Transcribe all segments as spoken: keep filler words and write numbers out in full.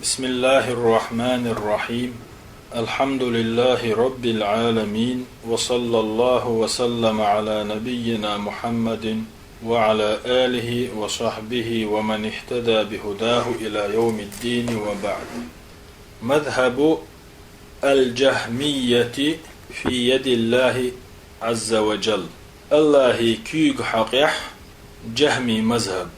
بسم الله الرحمن الرحيم. الحمد لله رب العالمين، وصلى الله وسلم على نبينا محمد وعلى آله وصحبه ومن اهتدى بهداه إلى يوم الدين، وبعد. مذهب الجهمية في يد الله عز وجل. Аллахьий куьйга хьокъехь, жахьмий мазхаб.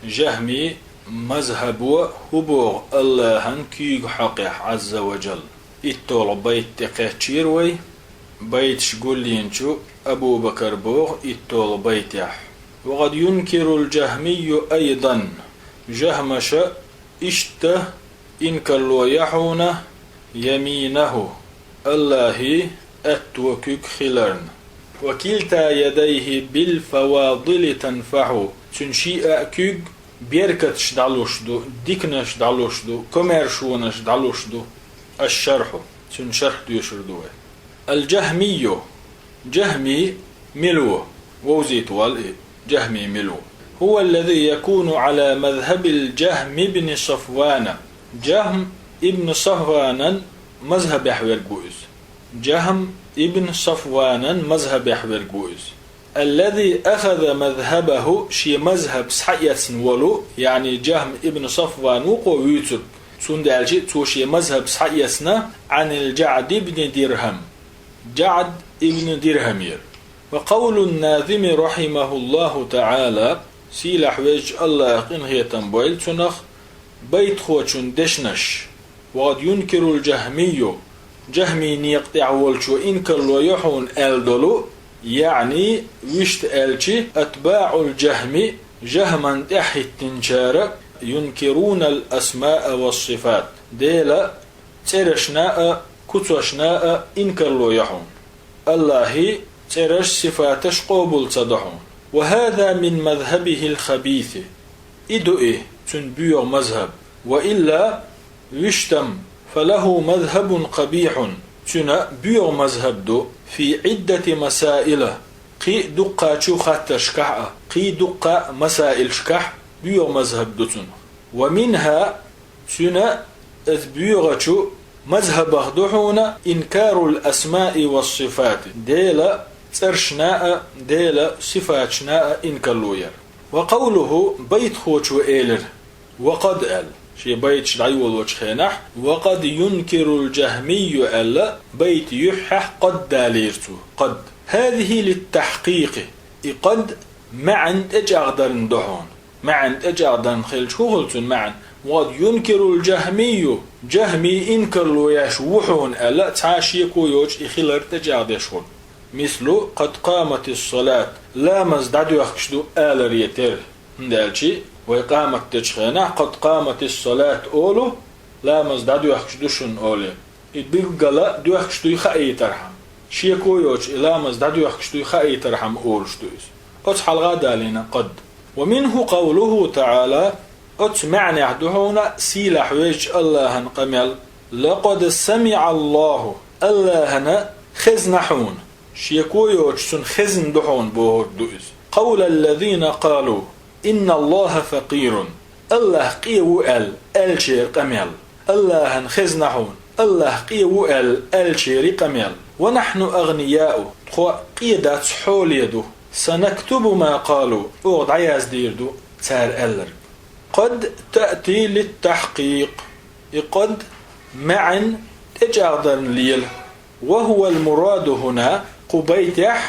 Жахьмий мазхабо хӀун боху Аллахьан куьйга хьокъехь, Ӏазза ва Джалла? ИтталгӀа байт тӀекхаьччийра вай, байташ гулйинчу Абу Бакар боху итталгӀа байтехь: وقد ينكر الجهمي أيضا. Жахьмаша иштта инкарло яхь хьуна يمينه, Аллахьий аьтту куьг хиларна. وكلتا يديه بالفواضل تنفح. Цуьнан шиъ а куьг беркаташ дӀалуш ду, диканаш дӀалуш ду, комаьршонаш дӀалуш ду. الشرح. Цуьнан шарх доьшур ду вай. الجهمي. Жахьмий мила ву? Вовзийта вал и. Жахьмий мила ву? هو الذي يكون على مذهب الجهم بن صفوان. Жахьм ибн Сафванан мазхабехь верг ву иза. Жахьм ибн Сафванан мазхабехь верг ву иза. الذي أخذ مذهبه, шен мазхаб схьаэцна волу, яъни Жахьм ибн Сафван ву кхо вуьйцург, цундела аьлча цо шен мазхаб схьаэцна عن الجعد بن درهم. ЖаӀд ибн Дирхьамера. وقول الناظم رحمه الله تعالى, сийлахь везачу Аллахьа къинхетам бойла цунах, байтхочун дешнаш: وقد ينكر الجهمي, жахьмий некъа тӀехь волчо инкарло йо хьуна аьлла долу, яъни, вуьшта аьлча, أتباع الجهم, жахьман тӀаьхьахӀиттинчара, ينكرون الأسماء والصفات, Делан цӀерашна а, куцашна а инкарло йо хьуна. Аллахьий цӀераш, сифаташ къобал ца до хьуна. وهذا من مذهبه الخبيث. И ду и, цуьнан боьха мазхаб. وإلا, вуьштам, فله مذهب قبيح. Цуьнан боьха мазхаб ду, في عدة مسائل, кхин а дуккхачу хаттаршкахь а, кхин а дуккха а масаилшкахь боьха мазхаб ду цуьнан. ومنها, цуьнан, оцу боьхачу мазхабах ду хьуна, إنكار الأسماء والصفات, Делан цӀерашна а, Делан сифаташна а инкарло яр. وقوله, байтхочо элира, وقد аьлла, шен байташ дӀайолочу хенахь, وقد ينكر الجهمي аьлла, байта юьххьехь قد далийра цо, قد. هذه للتحقيق, и قد маьӀна тӀечӀагӀдарна ду хьуна. МаьӀна тӀечӀагӀдарна хилча, хӀун хуьлу цуьнан маьӀна? وقد ينكر الجهمي, жахьмий инкарло еш ву хьуна аьлла, цхьа шеко йоцуш и хилар тӀечӀагӀдеш хуьлу. مثل قد قامت الصلاة, ламаз дӀадоьхкуш ду аларе терра. ХӀунда аьлча вай къамат дечу хенахь, قد قامت الصلاة олу, ламаз дӀадоьхкуш ду шуна олий. И билггала доьхкуш дуй хаийтархьама, шеко йоцуш и ламаз дӀадоьхкуш дуй хаийтархьама олуш ду иза. Оцу хьалха далийна قد. ومنه قوله تعالى, оцу маьӀнехь ду хьуна сийлахь везачу Аллахьан къамел: لقد سمع الله, Аллахьана хезна хьуна, шеко йоцуш цунна хезна ду хьуна бохург ду иза. قول الذين قالوا إن الله فقير, Аллахь къе ву аьлла, аьллачеран къамел. Аллахьана хезна хьуна, Аллахь къе ву аьлла, аьллачеран къамел. ونحن أغنياء, тхо къе дац хьоле ду. سنكتب ما قالوا, оха дӀаяздийр ду цара аьлларг. قد تأتي للتحقيق, и قد маьӀна тӀечӀагӀдарна лела. وهو المراد هنا, кху байтехь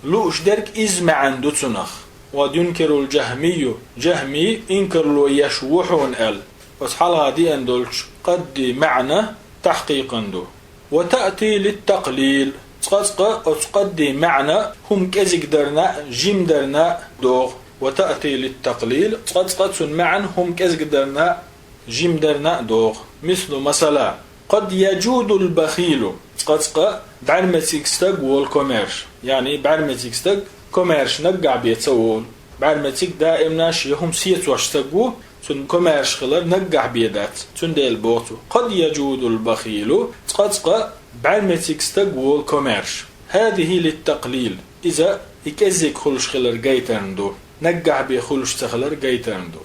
лууш дерг иза маьӀна ду цунах. وقد ينكر الجهمي, жахьмий инкарло еш ву хьуна аьлла. Оцу хьалха деана долчу قد-ий маьӀна тахькъикъан ду. وتأتي للتقليل, цкъа-цкъа оцу قد-ий маьӀна хӀума кӀезиг дарна а, жима дарна а догӀу. وتأتي للتقليل, цкъа-цкъа цуьнан маьӀна хӀума кӀезиг дарна а, жима дарна а догӀу. مثل, масала, قد يجود البخيل, цкъа-цкъа бӀаьрмециг стаг волу комаьрша. Яъни бӀаьрмециг стаг комаьрша наггахь бен ца волу. БӀаьрмециг даимна шен хӀума сецош стаг ву, цуьнан комаьрша хилар наггахь бен дац. Цундела боху цо: قد يجود البخيل, цкъа-цкъа бӀаьрмециг стаг волу комаьрша. هذه للتقليل, иза и кӀеззиг хуьлуш хилар гайтарна ду, наггахь бен хуьлуш ца хилар гайтарна ду.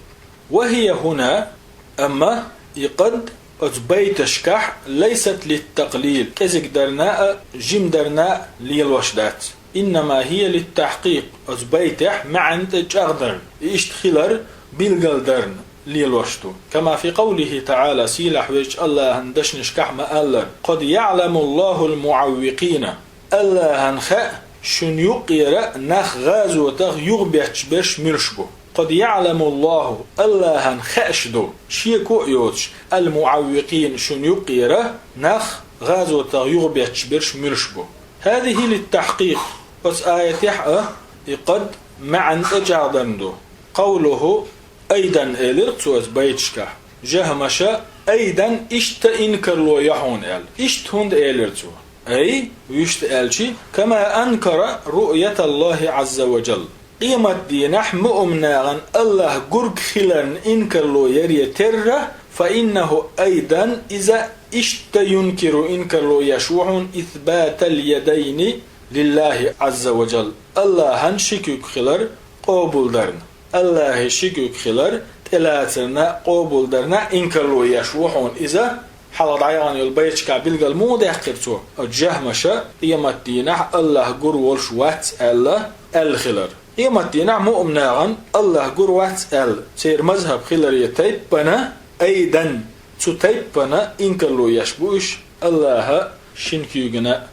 وهي هنا, амма И къад оцу байташкахь лайсат литтакълил, кӀезиг дарна а, жим дарна а лелош дац. Иннама хия литтахькъикъ, оцу байтехь маьӀна тӀе чӀагӀдарна, и иштта хилар билгалдарна лелош ду. Кама фи къавлихи таӀала, сийлахь везачу Аллахьан дашнашкахь ма-аллара: «Къад яӀламуллахул муӀаввикъина». Аллахьан хаьа шуна юккъера нах гӀазотах юхабетташ берш муьлш бу. Къад яӀламуллаху, Аллахьан хаьаш ду, шеко а йоцуш, ал-муӀаввикъин, шуна юккъера нах гӀазотах юхабетташ берш муьлш бу. Хазихи литтахькъикъ, оцу аятехь а и къад маьӀна тӀе чӀагӀдарна ду. Къавлуху, айдан элира цо оцу байташкахь. Жахмаша айдан иштта инкарло йо хьуна аьлла. Иштта хӀунда элира цо? Ай, вуьшта аьлчи, кама анкара руъяталлахи Ӏазза ва жалла. Къематдийнахь муъминагӀан Аллахь гург хиларна инкарло яре терра, фа иннаху айдан, иза иштта юнкиру, инкарло еш ву хьуна, исбатал ядайни лиллахи Ӏазза ва жалла. Аллахьан ши куьг хилар къобулдарна. Аллахьи ши куьг хилар тӀелацарна, къобулдарна инкарло еш ву хьуна иза. Хьалха дӀаяхана йолу байташкахь билгал муха даьккхира цо? Оцу жахмаша къематдийнахь Аллахь гур волуш вац аьлла, аьлла хилар. Къематдийнахь муъминагӀан Аллахь гур вац аьлла, церан мазхӀаб хиларе тайпана, айдан, цу тайпана инкарло еш бу уьш Аллахьа шина куьйгана.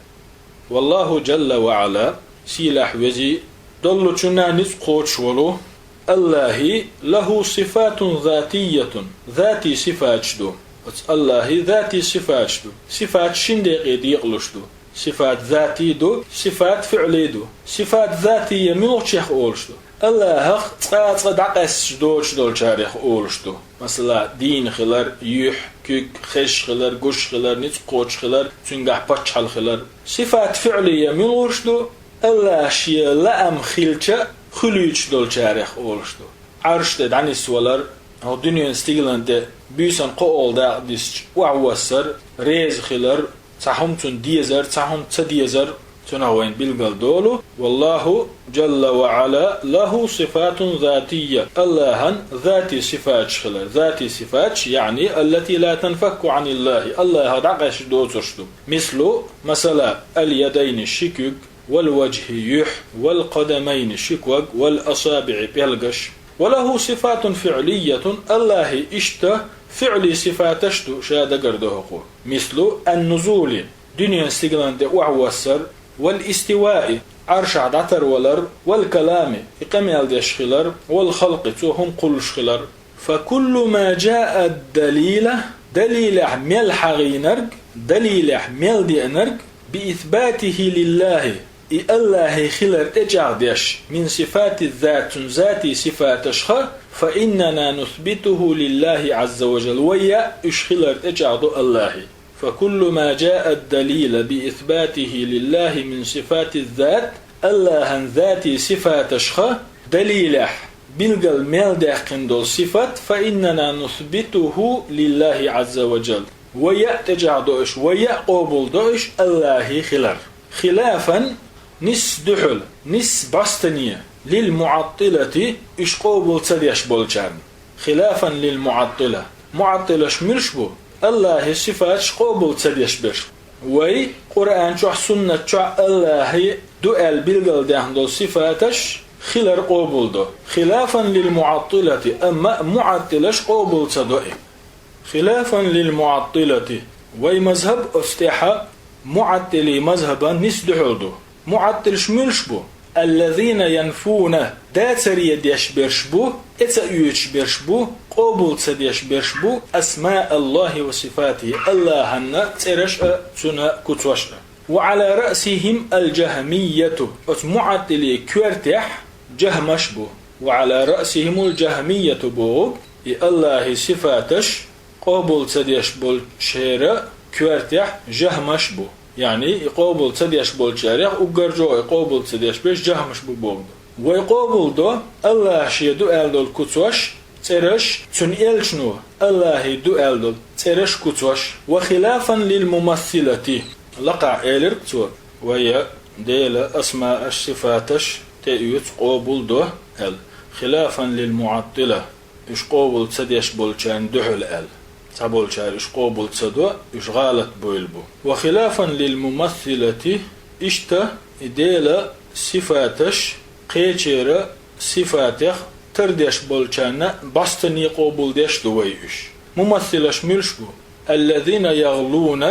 Валлаху жалла ва Ӏала, сийлахь вези, доллучунна ницкъ кхочуш волу, Аллахьи лаху сифатун затиятун, зати сифаташ ду. Оцу Аллахьи зати сифаташ ду. Сифаташ шин декъе декъалуш ду. Сифат зати ду, сифат фиъли ду. Сифат затия муьлхачех олуш ду? Аллахьах цкъа а цкъа дӀакъаьсташ доцуш долчарех олуш ду. Масала, дийна хилар, юьхь, куьг, хезаш хилар, гуш хилар, ницкъ кхочуш хилар, цуьнгахь паччахьалла хилар. Сифат фиълия муьлхарш ду? Аллахь шен лаам хилча хуьлуьйтуш долчарех олуш ду. Ӏарш тӀе дӀанисвалар, хӀокху дуьненан стигалан тӀе буьйсан кхоалгӀа дакъа дисча охьавоссар, реза хилар, цхьа хӀума цунна дезар, цхьа хӀума ца дезар, цунах вайна билгал долу. Валлаху жалла ва Ӏала лаху сифатун затия. Аллахьан зати сифаташ хилар. Зати сифаташ, яъни, аллати ла танфакку Ӏаниллахи. Аллахьах дӀакъаьсташ доцурш ду. Мислу, масала, ал-ядайни ши куьг, вал-важхӀи юьхь, вал-къадамайни ши ког, вал-асабиӀи пӀелгаш. Ва лаху сифатун фиълиятун, Аллахьи иштта фиъли сифаташ ду, ша дагардо хӀокхо. Мислу ан-нузули, дуьненан стигалан тӀе охьавоссар, вал-истиваи, Ӏаршахь дӀатарвалар, вал-калами, и къамел деш хилар, вал-халкъи, цо хӀума кхуллуш хилар. Фа куллу ма жаа далила, далилехь мел хьагӀийнарг, далилехь мел деанарг, би исбатихи лиллахи, и Аллахьи хилар тӀечӀагӀдеш, мин сифати зат, цуьнан зати сифаташха, фа иннана нусбитуху лиллахи Ӏазза ва жал, вай а уьш хилар тӀечӀагӀдо Аллахьи. Фа куллу ма жаа далила би исбатихи лиллахи мин сифати зат, Аллахьан зати сифаташха далилехь билгал мел даьккхина долу сифат, фа иннана нусбитуху лиллахи Ӏазза ва жал. Вай а тӀечӀагӀдо уьш, вай а къобалдо уьш Аллахьи хилар. Хилафан, нисса дуьхьал, нисса бӀостане, лил муӀаттилати, уьш къобал ца деш болчарна. Хилафан лил муӀаттила. МуӀаттилаш муьлш бу? Аллахьи сифаташ къобал ца деш берш. Вай Къуръан чохь, суннат чохь Аллахьи ду аьлла билгалдаьхна долу сифаташ хилар къобалдо. Хилафан лил муӀаттилати, амма муӀаттилаш къобал ца до и. Хилафан лил муӀаттилати. Вай мазхаб оцу тӀехьа муӀаттилий мазхабан нисса дуьхьал ду. МуӀаттилаш муьлш бу? Аллазина янфуна, дацаре деш берш бу, тӀе ца оьцуш берш бу, къобал ца деш берш бу, асма Аллахи ва сифатихи, Аллахьанна цӀераш а, цуьнан куцош а. Ва Ӏала раъсихим аль-жахмияту, оцу муӀаттилий коьртехь жахмаш бу. Ва Ӏала раъсихимуль-жахмияту бохург, и Аллахьи сифаташ къобал ца деш болчеран коьртехь жахмаш бу. Яъни, и къобал ца деш болчарех уггар чӀогӀа и къобал ца деш берш жахмаш бу бохург ду. Вай къобалдо Аллахьа шен ду аьлла долу куцош, цӀераш, цуьнан элчано Аллахьий ду аьлла долу цӀераш, куцош. Ва хилафан лил мумассилати. Лакхахь элира цо, вай а Делан асмааш, сифаташ тӀеоьцу, къобалдо аьлла. Хилафан лил муӀаттила. Уьш къобал ца деш болчарна дуьхьал аьлла. Цхьаболчара уьш къобал ца до, уьш гӀалат бовла бу. وخلافا للممثلة, иштта и Делан сифаташ кхечеран сифатех тардеш болчарна бӀостане къобал деш ду вай уьш. Мумассилаш муьлш бу? الذين يغلون,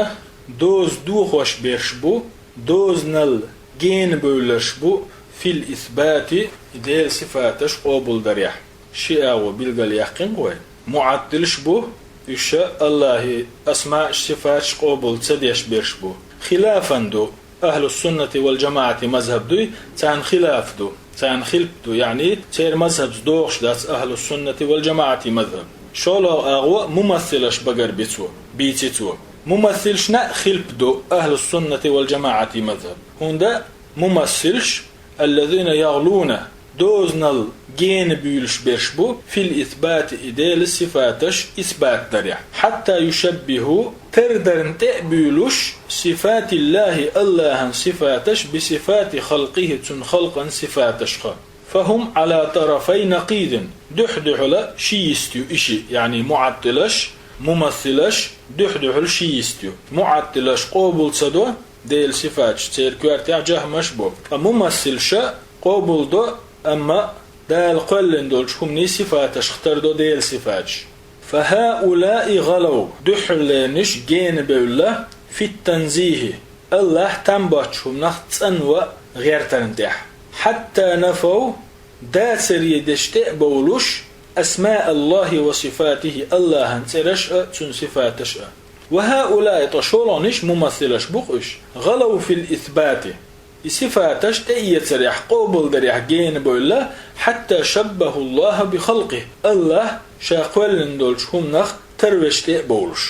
доза дохош берш бу, дозанал гена бевлларш бу, في الإثبات, и Делан сифаташ къобал дарехь. Ши агӀо билгал яьккхина вай. МуӀаттилаш бу, уьш АллахӀан асмааш, сифаташ къобал ца деш берш бу. خلافا ду, ахӀлуссуннати вал-жамаӀати мазхӀаб дуй, царна хилаф ду, царна хилп ду, яъни церан мазхӀабаца догӀуш дац ахӀлуссуннати вал-жамаӀати мазхӀаб. ШоллагӀа агӀо мумассилаш багара би цо, бийци цо. Мумассилашна а хилп ду ахӀлуссуннати вал-жамаӀати мазхӀаб. ХӀунда мумассилаш, الذين يغلون, дозанал гена буьйлуш берш бу, في الإثبات, и Делан сифаташ исбат дарехь. حتى يشبهوا, тардарна тӀе а буьйлуш, صفات الله, АллахӀан сифаташ, بصفات خلقه, цун халкъан сифаташха. فهم على طرفي نقيض, дуьхь-дуьхьал ши йист ю и шиъ, яъни муӀаттилаш, мумассилаш, дуьхь-дуьхьал ши йист ю. МуӀаттилаш къобал ца до Делан сифаташ, церан коьртехь жахӀмаш бу. Ткъа мумассилаша къобал до, амма Дала кхоьллина долчу хӀуманийн сифаташха тардо Делан сифаташ. فهؤلاء غلوا, дуьххьарлернаш гена бевлла, في التنزيه, АллахӀ там боцчу хӀуманах цӀанван гӀертарна тӀехь. حتى نفوا, дацаре деш тӀе а бовлуш, أسماء الله وصفاته, АллахӀан цӀераш а, цун сифаташ а. وهؤلاء, ткъа шолгӀанаш, мумассилаш бу-кх уьш, غلوا في الإثبات, и сифаташ тӀеэцарехь, къобалдарехь гена бевлла, حتى شبهوا الله بخلقه, АллахӀ Ша кхоьллина долчу хӀуманах тарвеш тӀе а бовлуш.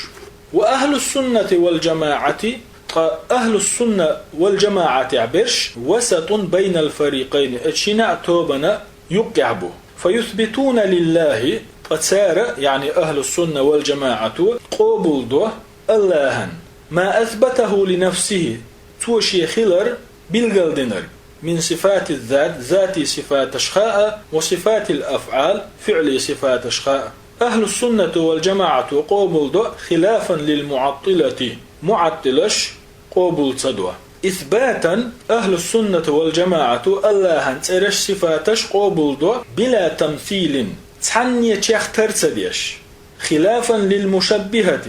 وأهل السنة والجماعة, ткъа ахӀлуссунна вал-жамаӀатехь берш, وسط بين الفريقين, оцу шина а тобанна юккъехь бу. فيثبتون لله, ткъа цара, яъни ахӀлуссунна вал-жамаӀато, къобал до АллахӀан, ما أثبته لنفسه, Цо Шен хилар билгалдинарг, من صفات الذات, зати сифаташха а, وصفات الأفعال, фиъли сифаташха а. АхӀлуссуннато вал-жамаӀато къобал до, خلافا للمعطلة, муӀаттилаш къобал ца до. إثباتا, ахӀлуссуннато вал-жамаӀато АллахӀан цӀераш, сифаташ къобал до, بلا تمثيل, цхьаннечех тар ца деш. خلافا للمشبهة,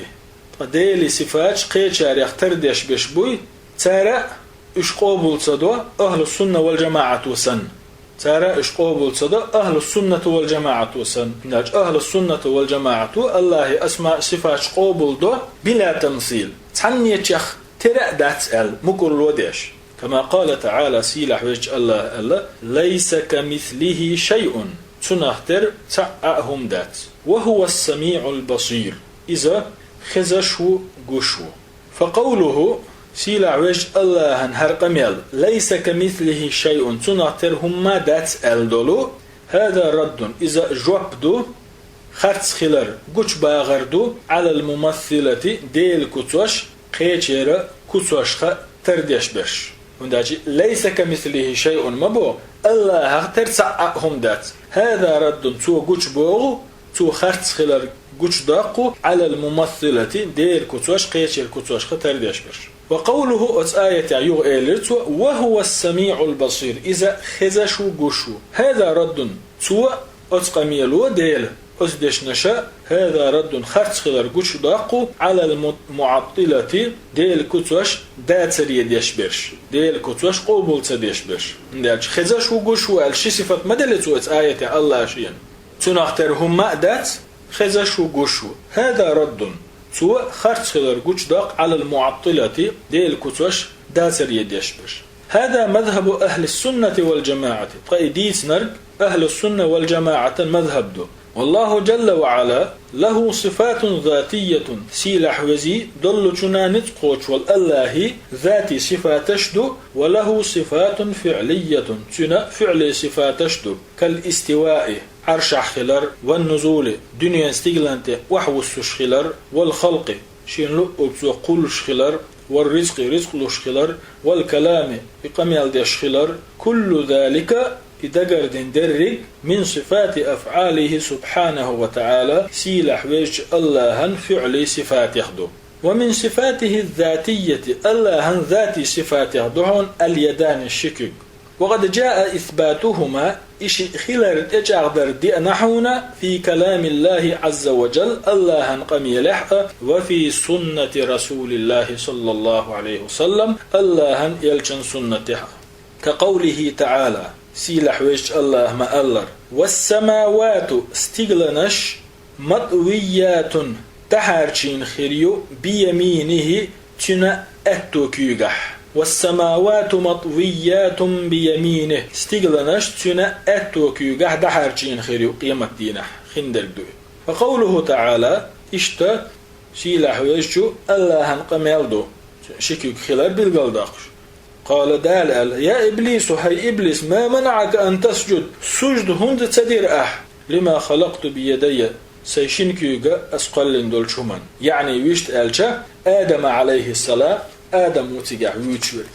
ткъа Делан сифаташ кхечарех тардеш берш буй, цара а уьш къобал ца до, ахӀлуссунна вал-жамаӀато санна. Цара а уьш къобал ца до, ахӀлуссуннато вал-жамаӀато санна. ХӀунда аьлча ахӀлуссуннато вал-жамаӀато АллахӀан асмааш, сифаташ къобал до, بلا تمثيل, цхьаннечех тера а дац аьлла, мукӀарло деш. كما قال تعالى, сийлахь везачу АллахӀа аьлла: ليس كمثله شيء, цунах тера цхьа а хӀума дац. وهو السميع البصير, Иза хезаш ву, гуш ву. فقوله, сийлахь везачу АллахӀан хӀара къамел, ليس كمثله شيء, цунах тера хӀумма а дац аьлла долу, هذا رد, иза жоп ду, харц хилар, гучубагӀар ду, على الممثلة, Делан куцош кхечеран куцошха тардеш берш. ХӀунда аьлча ليس كمثله شيء ма боху, АллахӀах тера цхьа а хӀума дац. هذا رد, цо гучубогӀу, цо харц хилар гучудоккху, على الممثلة, Делан куцош кхечеран куцошха тардеш берш. وقوله, оцу аятехь юха элира цо: وهو السميع البصير, Иза хезаш ву, гуш ву. هذا رد, цо, оцу къамело, Делан оцу дешнаша, هذا رد, харц хилар гучудоккху, على المعطلة, Делан куцош дацаре деш берш, Делан куцош къобал ца деш берш. ХӀунда аьлча хезаш ву, гуш ву аьлла ши сифат ма делла цо оцу аятехь АллахӀан. Цунах тера хӀумма а дац, хезаш ву, гуш ву. هذا رد, цо харц хилар гучудоккху, على المعطلة, Делан куцош дацаре деш берш. هذا مذهب أهل السنة والجماعة, ткъа и дийцинарг ахӀлуссунна вал-жамаӀатан мазхӀаб ду. والله جل وعلا له صفات ذاتية, сийлахь везий доллучунна ницкъ кхочуш волу АллахӀан зати сифаташ ду, وله صفات فعلية, цуьнан фиъли сифаташ ду, كالاستواء, Ӏаршахь хилар, والنزول, дуьненан стиглана тӀе охьавуссуш хилар, والخلق, Шена луъург Цо кхуллуш хилар, والرزق, ризкъ луш хилар, والكلام, и къамел деш хилар, كل ذلك, И дагардина дерриг мин сифати афӀалихи субхьанаху ва таӀала, сийлахь везачу Аллахьан фиӀли сифатех ду. Ва мин сифатихи затийяти, Аллахьан затий сифатех ду хьуна аль-ядани ши куьг. Ва къад джаа исбатухума, и шиъ хилар тӀечӀагӀдар деана хьуна, фи каламиллахи Ӏазза ва джалла, Аллахьан къамелехь а, ва фи суннати Расулиллахи саллаллаху Ӏалайхи ва саллам, Аллахьан элчан суннатехь а. Ка къавлихи таӀала, сийлахь везачу Аллахьа ма-аллара: «Вассамавату», стигланаш, «матвийятун», тӀаьхьарчийна хир ю, «бияминихи», цуьнан аьтту куьйгахь. «Вассамавату матвийятун бияминих», стигланаш цуьнан аьтту куьйгахь дӀахьарчийна хир ю къематдийнахь, хиндерг ду и. Ва къавлуху таӀала, иштта, сийлахь везачу Аллахьан къамел ду, ши куьг хилар билгалдоккхуш. Къала, Дала аьлла: «Я иблису, хӀай иблис, ма манаӀака ан тасджуд, сужда хӀунда ца дира ахь, лима халакъту биядайя, сайн шина куьйга ас кхоьллина долчу хӀуманна?» Яъни, вуьшта аьлча, Адама, Ӏалайхиссалам, Адам ву цигахь вуьйцуш верг,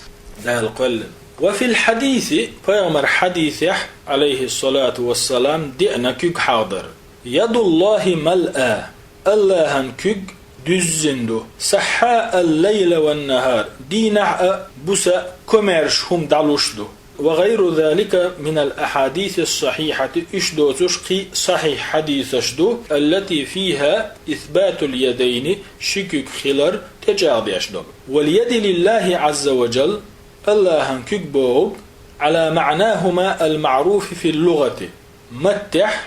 Дала кхоьллина. Ва фил хьадиси, пайхамар хьадисехь, Ӏалайхиссалату вассалам, деана куьг хьагӀдар: «Ядуллахи малъа», Аллахьан куьг дуьззина ду, «саххьаъ ал-лайла ван-нахар», дийнахь а, буса а комаьрша хӀума дӀалуш ду. «Ва гӀайру залика минал ахьадиси сахьихьати», уьш доцуш кхин сахьихь хьадисаш ду, «аллати фиха исбатул ядайни», ши куьг хилар тӀечӀагӀдеш долу. «Вал яди лиллахи Ӏазза ва джалла», Аллахьан куьг бохург, «Ӏала маънахума ал-маъруфи фил лугӀати», маттехь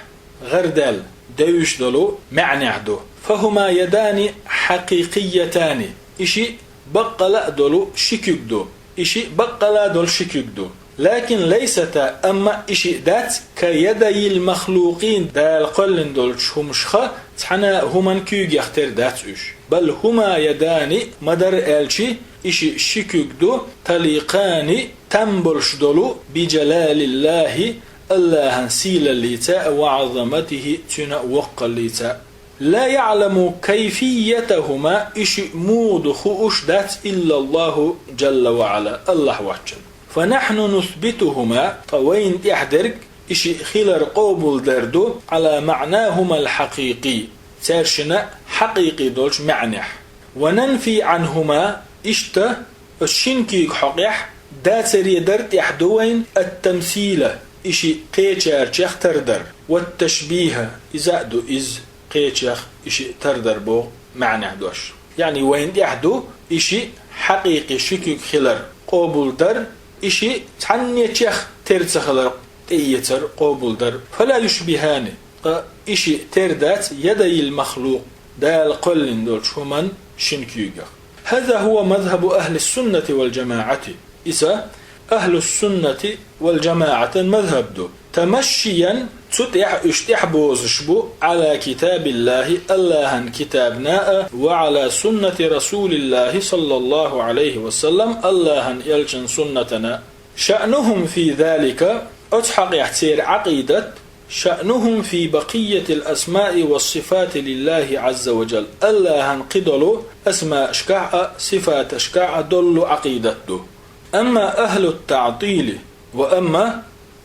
гӀардаьлла, девзаш долу маьӀнехь ду. «Фахума ядани хьакъикъиятани», и шиъ баккъала а долу ши куьг ду, и шиъ баккъала а долу ши куьг ду. «Лакин лайсата», амма и шиъ дац, «ка ядайил махлукъин», Дала кхоьллина долчу хӀумашха цхьана а хӀуман куьйгех тера дац уьш. «Бал хума ядани», ма-дарра аьлчи, и шиъ ши куьг ду, «таликъани», там болуш долу, «би джалалиллахи», Аллахьан сийлаллица, «ва Ӏазаматихи», цуьнан воккхаллица. «Ла яъламу кайфиятахума», и шиъ муха ду хууш дац, «иллаллаху джалла ва Ӏала», Аллахь воцчунна. «Фа нахьну нусбитухума», ткъа вайна тӀехь дерг и шиъ хилар къобалдар ду, «Ӏала маънахумал хьакъикъи», цаьршина хьакъикъи долчу маьӀнехь. «Ва нанфи Ӏанхума», иштта, оцу шина куьйга хьокъехь дацаре дар тӀехь ду вайн, «ат-тамсила», и шиъ кхечаьрчех тардар, «ват-ташбиха», иза а ду иза, кхечех и шиъ тардар боху маьӀнехь дош. Яъни вайн тӀехь ду и шиъ хьакъикъи ши куьг хилар къобалдар, и шиъ цхьаннечех тера ца хилар тӀеэцар къобалдар. «Фала юшбихани», ткъа и шиъ тера дац, «ядайил махлукъ», Дала кхоьллина долчу хӀуман шина куьйгах. «Хаза хува мазхабу ахлис-суннати вал-джамаӀати». Иза ахлус-суннати вал-джамаӀатан мазхаб ду. «Тамашшиян», цу тӀехь уьш тӀехь бозуш бу, «Ӏала китабиллахи», Аллахьан китабна а, «ва Ӏала суннати Расулиллахи саллаллаху Ӏалайхи ва саллам», Аллахьан элчан суннатана. «Шаънухум фи залика», оцу хьакъехь церан Ӏакъидат, «шаънухум фи бакъиятил асмаи вас-сифати лиллахи Ӏазза ва джалла», Аллахьан кхидолу асмаашкахь а, сифаташкахь а долу Ӏакъидат ду. «Амма ахлут-таътили», ва амма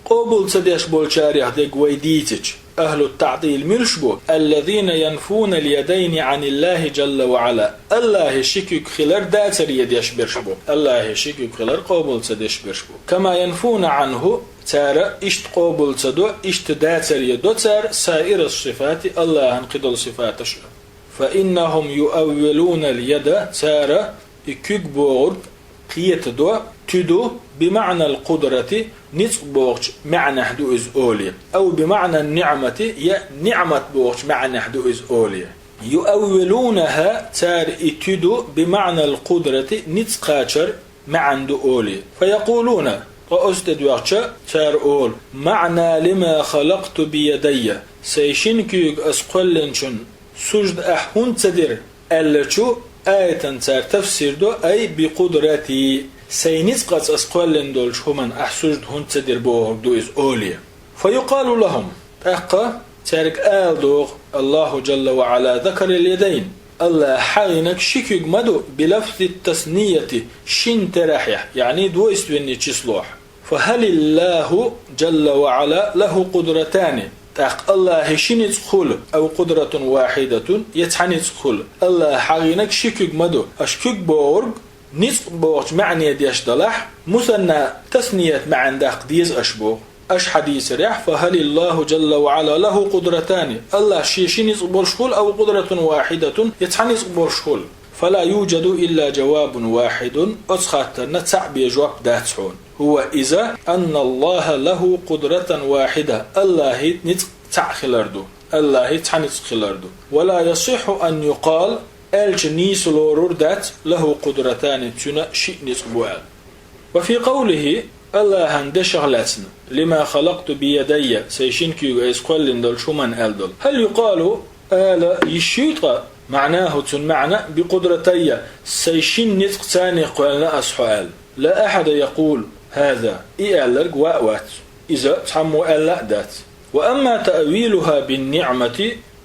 къобал ца деш болчарех дерг вай дийцича, ахлут-таътил муьлш бу? «Аллазина янфуна ал-ядайни Ӏаниллахи джалла ва Ӏала», Аллахье ши куьг хилар дацаре деш берш бу. Аллахье ши куьг хилар къобал ца деш берш бу. «Кама янфуна Ӏанху», цара иштта къобал ца до, иштта дацаре до цара, «саирас-сифати», Аллахьан кхидолу сифаташ а. «Фа иннахум юаввилуна ал-яда», цара и куьг бохург кхетадо, туьду, «бимаънал къудрати», ницкъ бохучу маьӀнехь ду иза олий, «ав бимаънан ниъмати», я ниъмат бохучу маьӀнехь ду иза олий. «Юаввилунаха», цара и туьду, «бимаънал къудрати», ницкъ кхачар маьӀна ду олий. «Фа якъулуна», ткъа оцу тӀе доьгӀча, цара олу: «Маъна лима халакъту биядайя», сайн шина куьйга ас кхоьллинчун сужда ахь хӀунда ца дира аьллачу аятан цара тафсир до: «Ай бикъудрати», сайн ницкъаца ас кхоьллина долчу хӀуман ахь сужда хӀунда ца дира бохург ду иза олий. «Фа юкъалу лахум», тӀаккха цаьрга ала догӀу, «Аллаху джалла ва Ӏала закарал ядайн», Аллахьа хьагӀийнарг ши куьг ма ду, «билафзит-таснияти», шина терахьехь, яъни двойственный числохь. فهل الله جل وعلا له قدرتان؟ ТӀаккха АллахӀа ши ницкъ хуьлу, أو قدرة واحدة, я цхьа ницкъ хуьлу? АллахӀа хьахийнарг ши куьг ма ду. Аша куьг бохург ницкъ бохучу маьӀне деш далахь, мусанна, тасният маьӀна даккха деза аша боху. Аша хьадийцарехь, فهل الله جل وعلا له قدرتان, АллахӀа шен ши ницкъ болуш хуьлу, أو قدرة واحدة, я цхьа ницкъ болуш хуьлу? فلا يوجد إلا جواب واحد, оцу хаттарна цхьаъ бен жоп дац хьуна. هو, иза, أن الله له قدرة واحدة, АллахӀа ницкъ цхьаъ хилар ду, АллахӀа цхьа ницкъ хилар ду. ولا يصح أن يقال, аьлча нийса лорур дац, له قدرتان, цуьнан шиъ ницкъ бу аьлла. وفي قوله, АллахӀан дешах лаьцна, لما خلقت بيدي, сайн шина куьйга айса кхоьллина долчу хӀуманна аьлла долу. هل يقال, ала йиш юй ткъа, معناه, цуьнан маьӀна, بقدرتي, сайн шина ницкъаца кхоьллина ас хьо аьлла? لا أحد يقول هذا, и аьлларг ван а вац. Иза цхьаммо аьлла а дац. وأما تأويلها بالنعمة,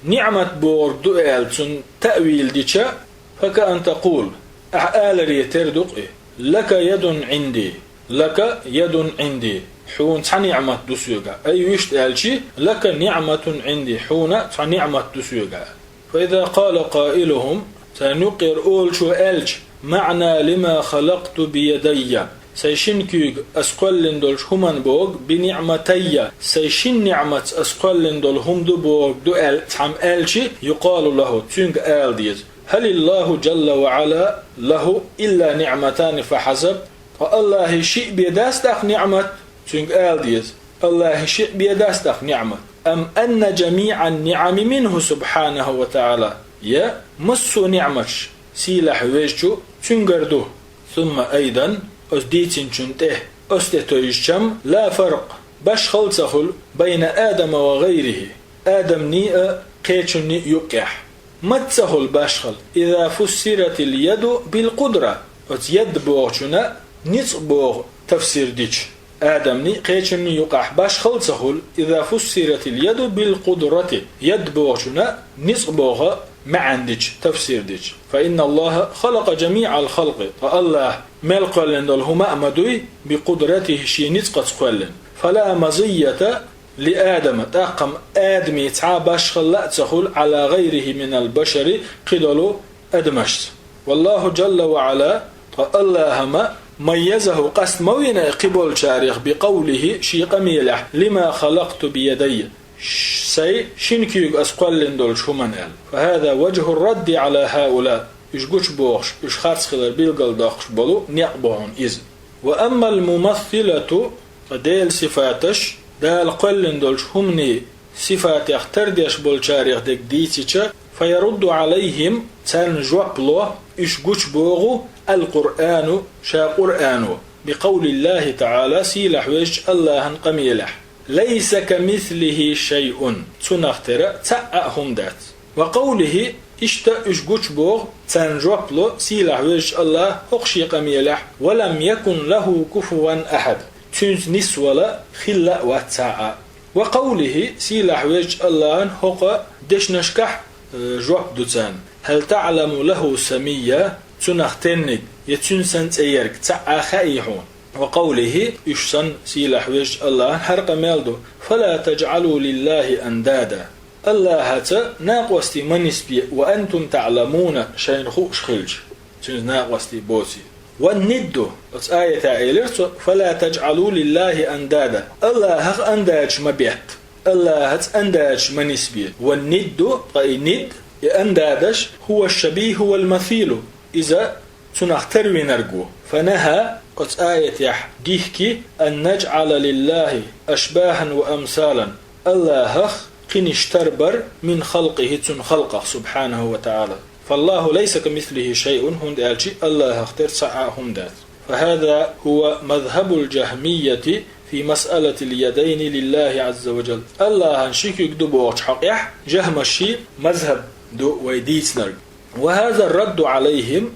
ниӀмат бохург ду аьлла цуьнан таъвил дича, فكأن تقول, ахь аларе тера ду-кх и: لك يد عندي, لك يد عندي, хьуна цхьа ниӀмат ду соьгахь. Ай, вуьшта аьлчи, لك نعمة عندي, хьуна цхьа ниӀмат ду соьгахь. فإذا قال قائلهم, царна юккъера олучо аьлча, معنى لما خلقت بيدي, сайн шина куьйга ас кхоьллина долчу хӀуманна бохург, بنعمتي, сайн шина ниӀматца ас кхоьллина долу хӀума ду бохург ду аьлла цхьамма аьлчи, يقال له, цуьнга ала деза: هل الله جل وعلا له إلا نعمتان فحسب? Ткъа АллахӀа шиъ бен дац тӀаккха ниӀмат? Цуьнга ала деза: АллахӀа шиъ бен дац тӀаккха ниӀмат? أم أن جميع النعم منه سبحانه وتعالى, я массо а ниӀматаш сийлахь везачу цуьнгара ду? ثم أيضا, оцу дийцинчунна тӀе, оцу тӀе тевжича-м, لا فرق, башхалла ца хуьлу, بين آدم وغيره, Адамний а, кхечунний а юккъехь. Маца ца хуьлу башхалла, إذا فسرت اليد بالقدرة, оцу яд бохучунна ницкъ боху тафсир дича. Адамний, кхечунний юкъахь башхалла ца хуьлу, إذا فسرت اليد بالقدرة, яд бохучунна ницкъ боху маьӀна дича, тафсир дича. فإن الله خلق جميع الخلق, ткъа АллахӀа мел кхоьллина долу хӀума а ма дуй, بقدرته, шен ницкъаца кхоьллина. فلا مزية لآدم, тӀаккха-м Адаме цхьа а башхалла а ца хуьлу, على غيره من البشر, кхидолу адамашца. والله جل وعلا, ткъа АллахӀа-м, ميزه, къаста ма вина кхиболчарех, بقوله, шен къамелехь: لما خلقت بيدي, сайн шина куьйга ас кхоьллина долчу хӀуманна аьлла. فهذا وجه الرد على هؤلاء, уьш гучубохуш, уьш харц хилар билгалдоккхуш болу некъ бу хьуна иза. وأما الممثلة, ткъа Делан сифаташ, Дала кхоьллина долчу хӀуманийн сифатех тардеш болчарех дерг дийцича, فيرد عليهم, царна жоп ло, уьш гучубоху, القرآن, ша Къуръано, بقول الله تعالى, сийлахь везачу АллахӀан къамелехь: ليس كمثله شيء, цунах тера цхьа а хӀума дац. وقوله, иштта уьш гучубоху, царна жоп ло, сийлахь везачу АллахӀа хӀокху шен къамелехь: ولم يكن له كفوا أحد, цуьнца нисвала хилла а вац цхьа а. وقوله, сийлахь везачу АллахӀан хӀокху дешнашкахь, э, жоп ду царна: هل تعلم له سميا, цунах тенниг, я цуьнан санна цӀе ерг цхьа а хаьий хьуна? وقوله, уьш санна, сийлахь везачу АллахӀан хӀара къамел ду: فلا تجعلوا لله أندادا. АллахӀаца накъостий ма нисбе, وأنتم تعلمون, шайна хууш хилча, цуьнца накъостий боций. والند, оцу аятехь элира цо: فلا تجعلوا لله أندادا. АллахӀах андадаш ма бетта. АллахӀаца андадаш ма нисбе. والند, ткъа и нид, и андадаш, هو الشبيه والمثيل, иза цунах тарвинарг ву. فنهى, оцу аятехь дихки, أن نجعل لله أشباها وأمثالا, АллахӀах кхиниш тарбар, من خلقه, цуьнан халкъах, سبحانه وتعالى. فالله ليس كمثله شيء, хӀунда аьлча АллахӀах тера цхьа а хӀума дац. فهذا هو مذهب الجهمية في مسألة اليدين لله عز وجل. АллахӀан ши куьг ду бохучу хьокъехь жахмашийн мазхаб ду вай дийцинарг. وهذا الرد عليهم,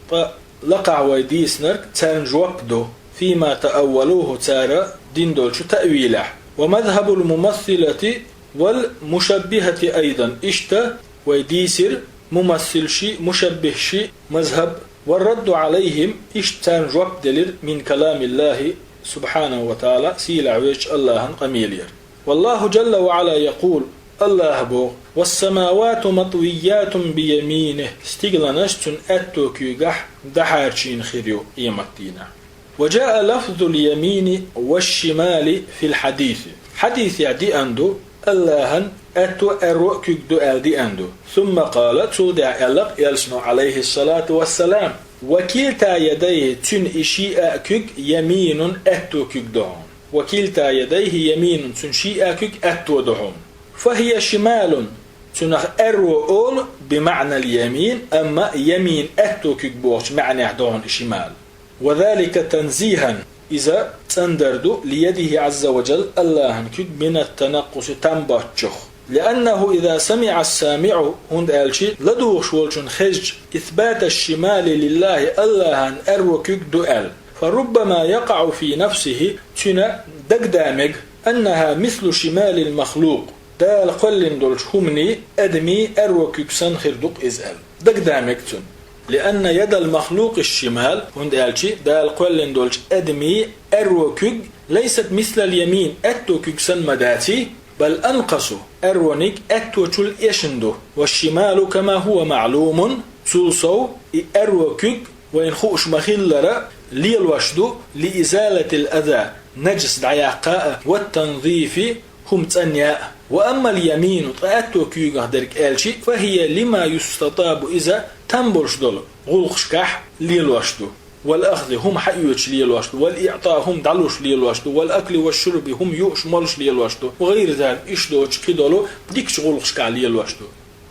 ткъа лакхахь вай дийцинарг царна жоп ду, فيما تأولوه, цара дина долчу таъвилехь. ومذهب الممثلة والمشبهة أيضا, иштта вай дийцира мумассилши, мушаббихши мазхаб, والرد عليهم, иштта царна жоп делира, من كلام الله Субхьанаху ва таӀала, сийлахь везачу Аллахьан къамелера. والله جل وعلا يقول, Аллахьа боху: والسماوات مطويات بيمينه, стигланаш цуьнан аьтто куьйгахь дӀахьарчийна хир ю къематдийнахь. وجاء لفظ اليمين والشمال في الحديث. Хьадисехь деана ду Аллахьан аьтто а, аьрру а куьг ду аьлла деана ду. ثم قال, цул тӀаьхьа аьлла-кх элчано, عليه الصلاة والسلام: وكلتا يديه, цуьнан и шиъ а куьг, يمين, аьтто куьг ду хьуна. وكلتا يديه يمين, цуьнан шиъ а куьг аьтто ду хьуна. فهي شمال, цунах аьрру олу, بمعنى اليمين, амма يمين, аьтто куьг бохучу маьӀнехь ду хьуна и شمال. وذلك تنزيها, иза цӀандар ду, ليده عز وجل, Аллахьан куьг, من التنقص, там боцчух. لأنه إذا سمع السامع, хӀунда аьлча ладугӀуш волчунна хезча, إثبات الشمال لله, Аллахьан аьрру куьг ду аьлла, فربما يقع في نفسه, цуьнан дагадаа мега, أنها مثل شمال المخلوق, Дала кхоьллина долчу хӀуманийн, адамийн аьрру куьг санна хир ду-кх иза аьлла. Дагадаа мега цунна. لأن يد المخلوق الشمال, хӀунда аьлча Дала кхоьллина долчу адамийн аьрру куьг, ليست مثل اليمين, аьтто куьг санна ма даций, بل أنقص, аьррониг аьтточул эшна ду. والشمال كما هو معلوم, цул сов и аьрру куьг, вайна хууш ма-хиллара, лелош ду, لإزالة الأذى, нажас дӀаяккха а, والتنظيف, хӀума цӀанъян а. وأما اليمين, ткъа аьтто куьйгах дерг аьлча, فهي لما يستطاب, иза там болуш долу гӀуллакхашкахь лелош ду. والأخذ, хӀума хьаоьцуш лелош ду, والإعطاء, хӀума дӀалуш лелош ду, والأكل والشرب, хӀума юуш-молуш лелош ду, وغير ذلك, иштта доцу кхидолу дикачу гӀуллакхашкахь лелош ду.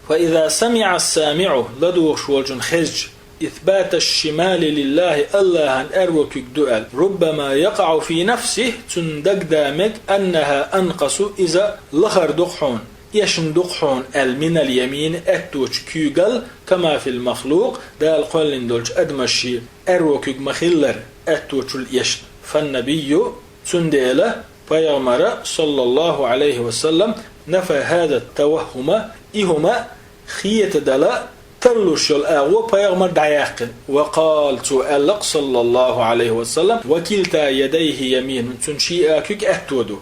فإذا سمع السامع, ладугӀуш волчунна хезча, إثبات الشمال لله, Аллахьан аьрру куьг ду аьлла, ربما يقع في نفسه, цунна дагадаа мега, أنها أنقص, иза лахара ду-кх хьуна, эшна ду-кх хьуна аьлла, من اليمين, аьтточу куьйгал, كما في المخلوق, Дала кхоьллина долчу адамашший аьрру куьг ма-хиллара, аьтточул эшна. فالنبي, цундела Пайхамара, صلى الله عليه وسلم, نفى هذا التوهم, и хӀума хетадала тарлуш йолу агӀо Пайхамара дӀаяьккхина. وقال, цо аьлла-кх, صلى الله عليه وسلم: وكلتا يديه يمين, цуьнан шиъ а куьг аьтто ду.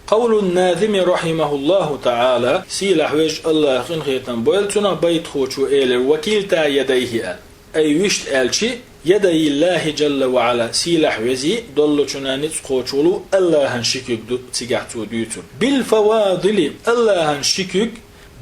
قول الناظم رحمه الله تعالى, сийлахь везачу Аллахьа къинхетам бойла цунах, байтахочо элира: وكلتا يديه аьлла. Ай, вуьшта аьлча, يدي الله جل وعلا, сийлахь везий, доллучунна ницкъ кхочуш волу Аллахьан ши куьг ду цигахь цо дуьйцург. بالفواضل, Аллахьан ши куьг,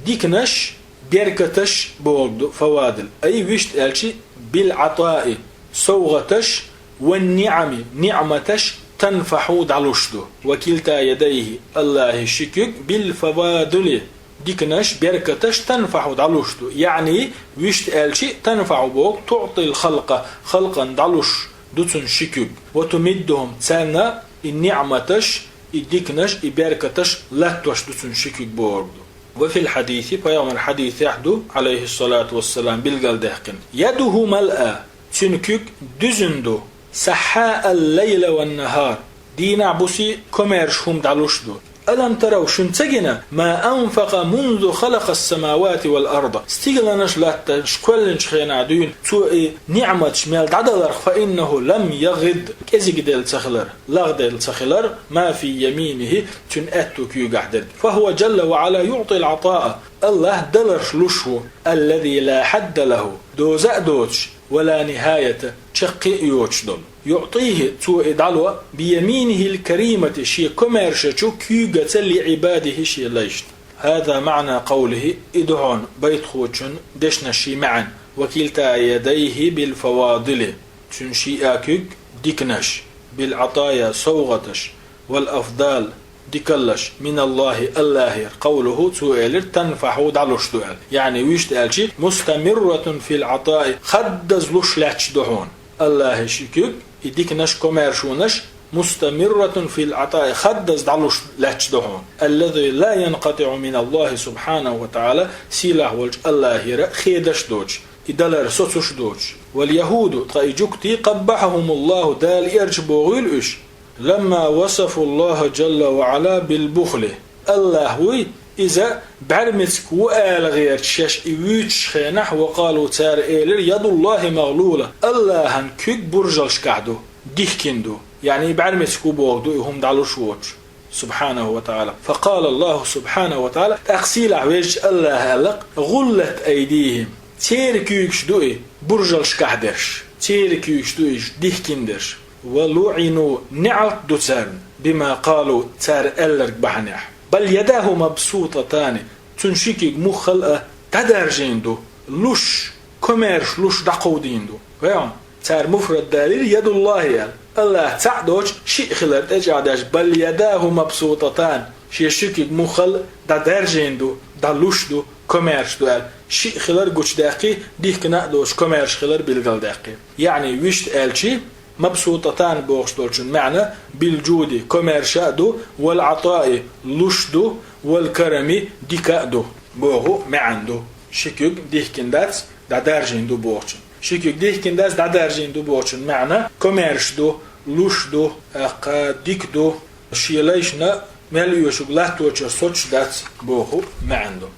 диканаш, беркаташ бохург ду, فواضل. Ай, вуьшта аьлча, بالعطاء, совгӀаташ, والنعم, ниӀматаш, تنفح, дӀалуш ду. وكلتا يديه, Аллахьан ши куьг, بالفواضل, диканаш, беркаташ, تنفح, дӀалуш ду. يعني, вуьшта аьлча, تنفح бохург, تعطي الخلق, халкъана дӀалуш ду цуьнан ши куьг. وتمدهم, царна и ниӀматаш, и диканаш, и беркаташ латтош ду цуьнан ши куьг бохург ду. وفي الحديث, Пайхамаран хьадисехь ду, عليه الصلاة والسلام, билгалдаьккхина: يده ملأى, цуьнан куьг дуьзна ду, سحاء الليل والنهار, дийнахь-буси комаьрша хӀума дӀалуш ду. ألم تروا, шуна ца гина, ما أنفق منذ خلق السماوات والأرض, стигланаш, латтанаш кхоьллинчу хенахь дуьйна цо и ниӀматаш мел дӀадаларх, فإنه لم يغض, кӀезигделла ца хилар, лагӀделла ца хилар, ما في يمينه, цуьнан аьтту куьйгахь дерг. فهو جل وعلا يعطي العطاء, Аллахь даларш луш ву, الذي لا حد له, доза а доцуш, ولا نهاية, чаккхе а йоцуш долу. يعطيه, цо и дӀало, بيمينه الكريمة, шен комаьршачу куьйгаца, لعباده, шен лайшна. هذا معنى قوله, и ду хьуна байтахочун дешнашший маьӀна: وكلتا يديه بالفواضل, цуьнан шиъ а куьг диканаш, بالعطايا, совгӀаташ, والأفضال, дикаллаш, من الله, Аллахьера, قوله, цо элира, تنفح, дӀалуш ду аьлла. يعني, вуьшта аьлча, مستمرة في العطاء, хаддаза луш лаьтташ ду хьуна. Аллахьан ши куьг, и диканаш, комаьршонаш, مستمرة في العطاء, хаддаза дӀалуш лаьтташ ду хьуна. الذي لا ينقطع من الله سبحانه وتعالى, сийлахь волчу Аллахьера хедаш доцуш, и далар соцуш доцуш. واليهود, ткъа и жуьгтий, قبحهم الله, Дала эрча бохийла уьш. لما وصفوا الله جل وعلا بالبخل. Аллахь вуй, иза бӀаьрмециг ву ала гӀерташ шаьш и вуьйцучу хенахь, وقالوا, цара элира, يد الله مغلولة, Аллахьан куьг буржалшкахь ду, дихкина ду. Яъни бӀаьрмециг ву бохург ду и хӀума дӀалуш воцуш, субхьанаху ва таӀала. Факъала Аллаху субхьанаху ва таӀала, тӀаккха сийлахь везачу АллахӀа аьлла: «ГӀуллат айдихим», церан куьйгаш ду и, буржалшкахь дерш, церан куьйгаш ду иза, дихкина дерш. «Ва луӀину», неӀалт ду царна, «бима къалу», цара аьлларг бахьанехь. «Бал ядаху мабсутатани», цуьнан ши куьг муххал а дӀадаьржийна ду, луш, комаьрша луш дӀакховдийна ду. Вай хьуна, цара муфрад далийра ядуллахӀи аьлла. АллахӀ цхьаъ доцуш шиъ хилар тӀечӀагӀдеш, «бал ядаху мабсутатан», шен ши куьг муххал а дӀадаьржийна ду, дӀалуш ду, комаьрша ду аьлла. Шиъ хилар гучудаьккхи, дихкина а доцуш комаьрша хилар билгалдаьккхи. Яъни, вуьшта аьлчи, «мабсутатан» бохуш долчун маьӀна «билжуди», комаьрша а ду, «вал ӀатӀаи», луш ду, «вал карами», дика а ду боху маьӀна ду. Ши куьг дихкина дац, дӀадаьржийна ду бохучун. Ши куьг дихкина дац, дӀадаьржийна ду бохучун маьӀна комаьрша ду, луш ду, тӀаккха дика ду, шен лайшна мел оьшург латточуьра соцуш дац боху маьӀна ду.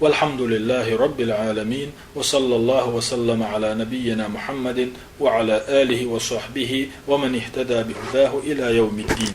والحمد لله رب العالمين، وصلى الله وسلم على نبينا محمد وعلى آله وصحبه ومن اهتدى بهداه إلى يوم الدين.